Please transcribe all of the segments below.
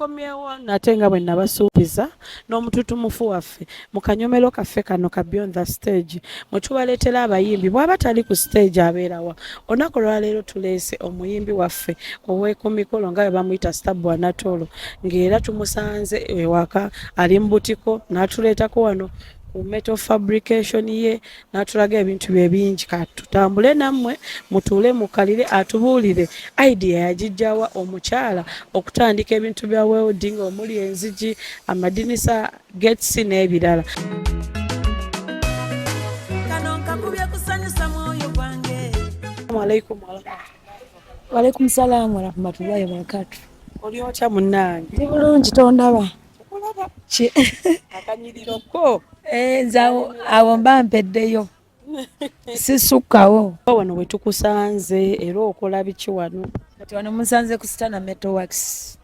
Nkomyewo nate nga bwe nabasuubiza n'omututumufu waffe mu kanyomero kaffe kano ka Beyond the Stage, mwe tubaleetera abayimbi. Bw'aba tali ku stage abeerawa? Olunaku lwaleero tuleese omuyimbi waffe ow'eku mikolo nga bwe bamuyita Stabua Natolo, ng'era tumusanze ewaka ali mu butiko, n'atuleetako wano ku metal fabrication ye, n'atulaga ebintu bye bingi. Ka tutambule nammwe, mutuule mukalire, atubuulire idea yagijjawa omukyala okutandika ebintu bya welding omuli enzigi, amadinisa, gates n'ebirala. Kano nkakubye kusanyusa mwoyo gwange. Assalamu alaikum warahmatullahi. Walaikum salaamu warahmatullahi wabarakatu. Oli otya munnange? Ndi bulungi, tondaba? Okulaba akanyiriro ko. Eh, nze awo mba mpeddeyo, sisukkawo. Wano we tukusanze era okola biki wano? Kati wano musanze ku Stana Metal Works,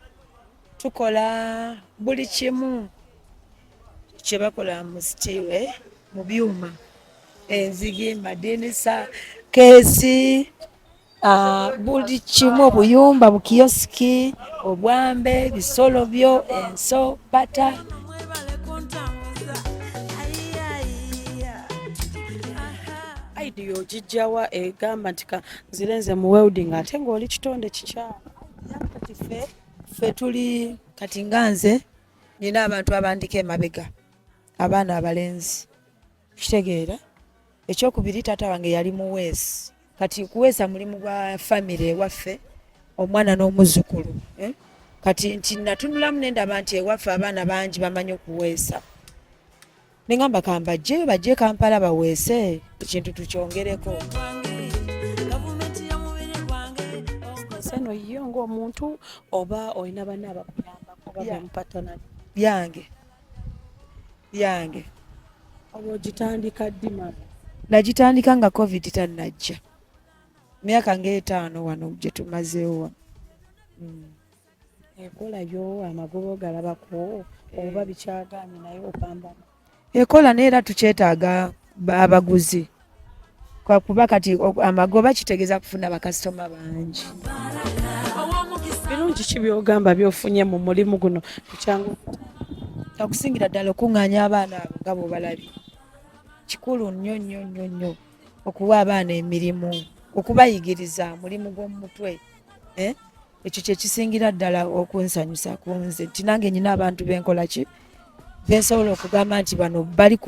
tukola buli kimu kye bakola mu steel, mu byuma, enzigi, madinisa, keesi, buli kimu, obuyumba, bukiyosiki, obwambe, bisolo byo enso bata. Mwebale kuntambuza ayiayiya. Idea ogijjawa egamba nti ka nzire nze mu welding ate ng'oli kitonde kikyala? Kati ffe tuli kati nga nze nina abantu abandika emabega, abaana abalenzi, kitegeera. Ekyokubiri, taata wange yali muweesi. Kati kuweesa mulimu gwa famire ewaffe, omwana n'omuzzukulu, eh? Kati nti natunulamu nendaba nti ewaffe abaana bangi bamanyi okuweesa, neŋamba kambajjeyo bajje Kampala baweese, ekintu tukyongereko. Gavumenti y'omubiri gwange. Eno yo ng'omuntu oba olina banne abakuyambako oba bemupatana? Yange. Oba ogitandika ddi, mama? Nagitandika nga COVID tannajja, myaka ng'etaano wano gye tumazeewo wano. Enkola yo amagoba galabako oba bikyagaanye naye opambana? Ekola, naye era tukyetaaga abaguzi, kuba kati amagoba kitegeeza kufuna bakasitoma bangi. Ow'omukisa. Birungi ki byogamba byofunye mu mulimu guno kukyangu? Okusingira ddala okuŋŋaanya abaana abo nga bw'obalabye kikulu nnyo nnyo nnyo nnyo, okuwa abaana emirimu, okubayigiriza mulimu gw'omu mutwe, eh? Ekyo kyekisingira ddala okunsanyusa ku nze, nti nange nyina abantu benkola ki bensobola okugamba nti bano bali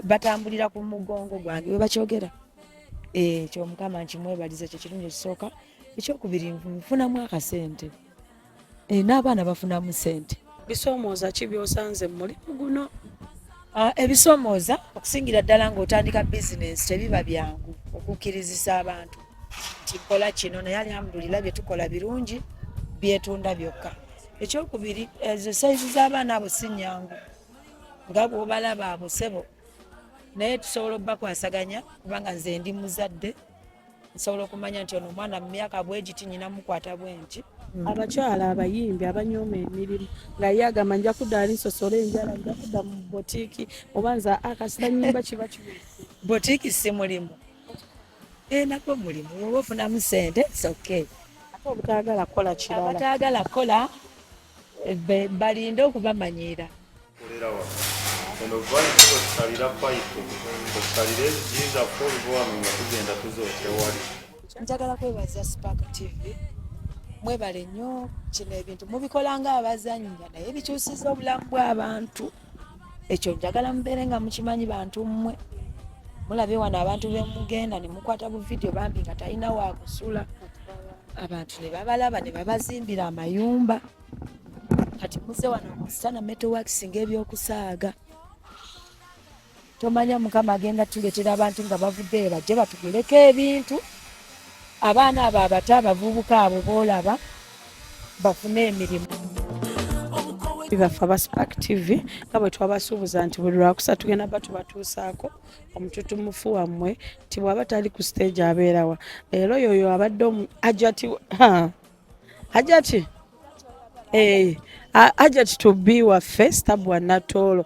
batambulira ku mugongo gwange we bakyogera. Eh, ekyo Mukama nkimwebaliza, kyekirungi ekisooka. Ekyokubiri, nfunamu akasente. Eh, n'abaana bafunamu sente. Bisoomooza ki byosanze mu mulimu guno? Ah, ebisoomooza okusingira ddala ng'otandika bizinensi tebiba byangu okukkirizisa abantu nti nkola kino, naye alhamdulillah bye tukola birungi, byetunda byokka. Ekyokubiri, ezo sayizi z'abaana abo si nnyangu nga bw'obalaba abo sebo, naye tusobola obbakwasaganya kubanga nze ndi muzadde, nsobola okumanya nti ono omwana mu myaka bwegiti nyina mukwata bwenti. Abakyala abayimbi abanyooma emirimu nga ye agamba nja kudda ali nsosole enjala, nja kudda mu botiiki, oba nze akasita nyimba kiba kiwedde. Botiiki si mulimu? E, nagwo mulimu, oba ofunamu sente, it's okay. Ate obutaagala kukola kirala? Abataagala kukola, eh, balinde okubamanyiira. Kolerawa eno vaiti otusalira payipu, otusalira enzigi zaffe, oluva wano nga tugenda tuzookya wali. Njagala kwebaza Spark TV, mwebale nnyo. Kino ebintu mubikola nga abazannya, naye bikyusiza obulamu bw'abantu. Ekyo njagala mubeere nga mukimanyi. Bantu mmwe mulabye wano abantu bemugenda ne mukwata bu vidiyo, bambi nga talina wakusula, abantu ne babalaba ne babazimbira amayumba. Kati muze wano mu Stana Metal Works ng'ebyokusaaga, tomanya Mukama agenda tuleetera abantu nga bavuddeyo bajje batuguleko ebintu, abaana abo abato, abavubuka abo boolaba bafune emirimu. Baffe aba Spark TV, nga bwe twabasuubuza nti buli lwakusa tugenda ba tubatuusaako omututumufu wammwe nti bw'aba tali ku stage abeerawa, leero yoyo abadde Hajati, Hajati, eh, Hajati to be waffe Stabua Natoolo.